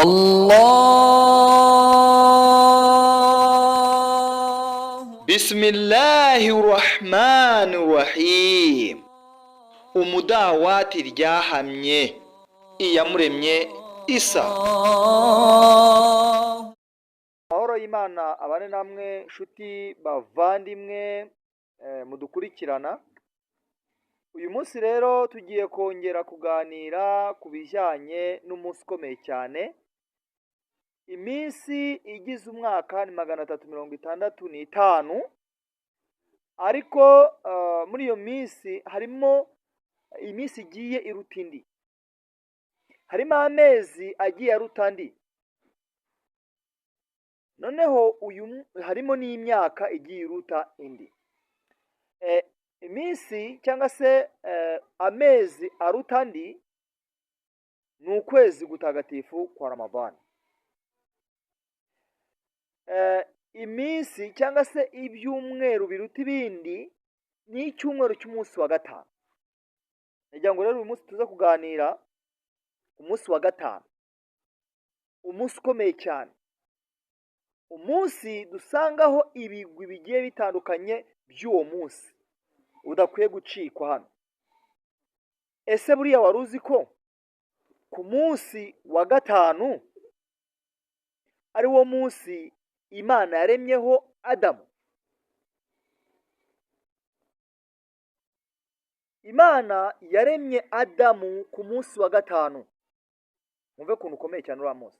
الله Bismillahi rahmani rahim. Umudawati ryahamye Iyamuremye Isa. Amahoro y'Imana abane namwe, nshuti bavandimwe mudukurikirana. Uyu munsi rero tugiye kongera kuganira ku bijyanye n'umunsi ukomeye cyane. Iminsi igize umwaka ni 365, ariko muri iyo minsi harimo iminsi igiye iruta indi, harimo amezi agiye aruta andi, noneho uyu harimo n'imyaka igiye iruta indi. Iminsi cyangwa se amezi aruta andi ni ukwezi gutagatifu kwa Ramadani. Iminsi cyangwa se ibyumweru biruta ibindi ni icyumweru cy'umunsi wa gatanu. Nagira ngo rero uyu munsi tuze kuganira umunsi wa gatanu, umunsi ukomeye cyane, umunsi dusangaho ibigwi bigiye bitandukanye by'uwo munsi udakwiye gucikwa hano. Ese buriya wari uzi ko ku munsi wa gatanu ari wo munsi Imana yaremyeho Adamu? Imana yaremye Adamu ku munsi wa gatanu. Mwumve ukuntu ukomeye cyane uriya munsi.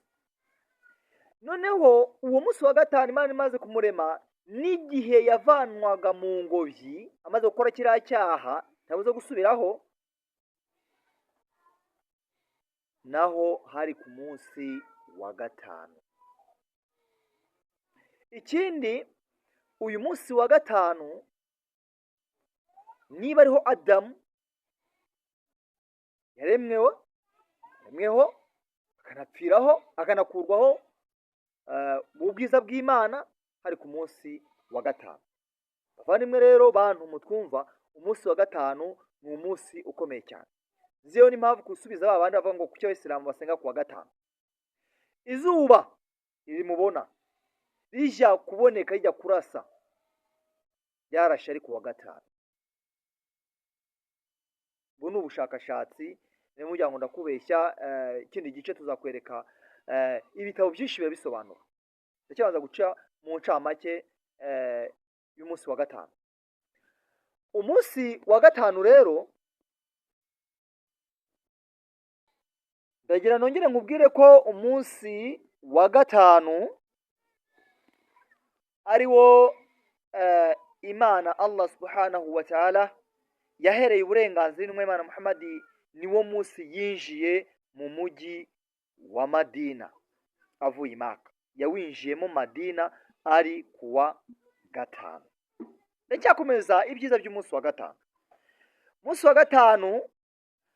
Noneho uwo munsi wa gatanu Imana imaze kumurema, n'igihe yavanwaga mu ngobyi amaze gukora kiriya cyaha ntabuze gusubiraho, naho hari ku munsi wa gatanu. Ikindi, uyu munsi wa gatanu niba ariho Adamu yaremweho, akanapfiraho, akanakurwaho mu bwiza bw'Imana, hari ku munsi wa gatanu. Bavandimwe rero, bantu mutwumva, umunsi wa gatanu ni umunsi ukomeye cyane. Nziyo n'impamvu gusubiza ba bandi bavuga ngo kuki Abayisilamu basenga ku wa gatanu. Izuba riri mubona rijya kuboneka, rijya kurasa, ryarashe ari ku wa gatanu. Ubu ni ubushakashatsi, niyo muryango ndakubeshya. Ikindi gice tuzakwereka ibitabo byinshi biba bisobanura. Ndacyabanza guca mu ncamake y'umunsi wa gatanu. Umunsi wa gatanu rero, ndagira nongere nkubwire ko umunsi wa gatanu ari wo Imana Allah subhanahu wa ta'ala yahereye uburenganzira intumwa y'Imana Muhammadi. Niwo munsi yinjiye mu mujyi wa Madina avuye i Maka. Yawinjiyemo Madina ari kuwa gatanu. Ndacyakomeza ibyiza by'umunsi wa gatanu. Umunsi wa gatanu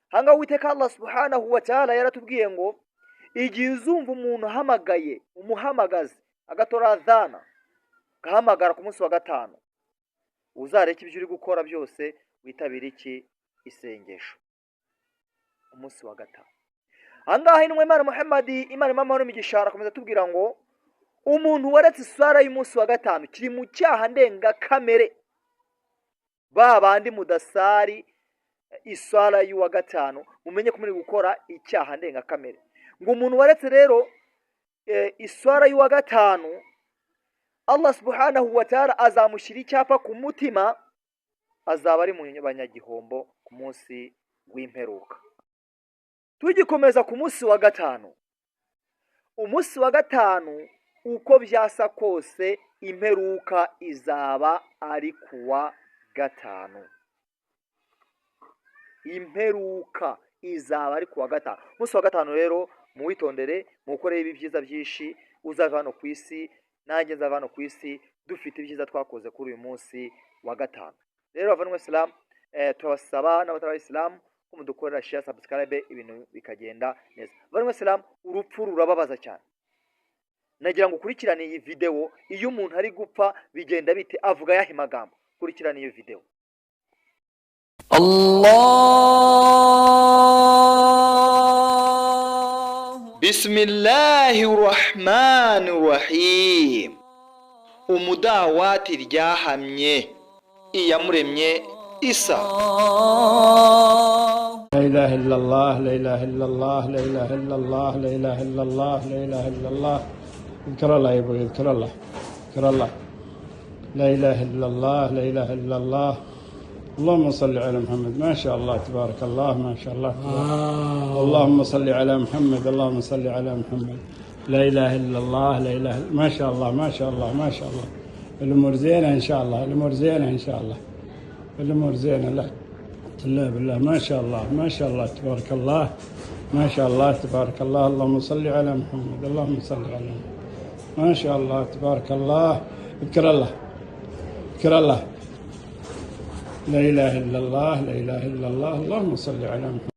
hanga Uwiteka Allah subhanahu wa ta'ala yaratubwiye ngo igihe uzumva umuntu ahamagaye, umuhamagazi agatora adhana, gahamagara ku munsi wa gatanu, uzareke ibyo uri gukora byose, witabire iki? Isengesho. Umunsi wa gatanu ahangaha intumwa Imana Muhammadi, Imana imana imigisha, arakomeza atubwira ngo umuntu waretse iswara y'umunsi wa gatanu kiri mu cyaha ndengakamere. Ba bandi mudasari iswara y'uwa gatanu, mumenye ko muri gukora icyaha ndengakamere. Ngo umuntu waretse rero iswara y'uwa gatanu, Allah subhanahu wa ta'ala azamushyira icyapa ku mutima, azaba ari mu banyagihombo ku munsi w'imperuka. Tugikomeza ku munsi wa gatanu, umunsi wa gatanu uko byasa kose imperuka izaba ari kuwa gatanu. Imperuka izaba ari kuwa gatanu. Umunsi wa gatanu rero muwitondere, muwukorere ibi byiza byinshi. Uzava hano ku isi, nanjye nzava hano ku isi dufite ibyiza twakoze kuri uyu munsi wa gatanu. Rero bavandimwe Isilamu, turabasaba n'abatari Abayisilamu ko mudukorera share, subscribe, ibintu bikagenda neza. Bavandimwe Isilamu, urupfu rurababaza cyane. Nagira ngo ukurikirane iyi video. Iyo umuntu ari gupfa bigenda bite? Avuga ayahe magambo? Kurikirana iyo video. الله. Bismillahi rahmani rahim. Umudawati ryahamye Iyamuremye Isa. لا إله إلا الله، لا إله إلا الله، لا إله إلا الله، لا إله إلا الله، لا إله إلا الله. اذكر الله يا أبوي، اذكر الله، اذكر الله. لا إله إلا الله، لا إله إلا الله. اللهم صل على محمد. ما شاء الله تبارك الله، ما شاء الله تبارك. اللهم صل على محمد، اللهم صل على محمد. لا إله إلا الله، لا إله. ما شاء الله، ما شاء الله، ما شاء الله. الأمور زينة إن شاء الله، الأمور زينة إن شاء الله، الأمور زينة. لا لا بالله، ما شاء الله، ما شاء الله تبارك الله، ما شاء الله تبارك الله. اللهم صل على محمد، اللهم صل على محمد. ما شاء الله تبارك الله. اذكر الله، اذكر الله. لا إله إلا الله، لا إله إلا الله. اللهم صل على محمد.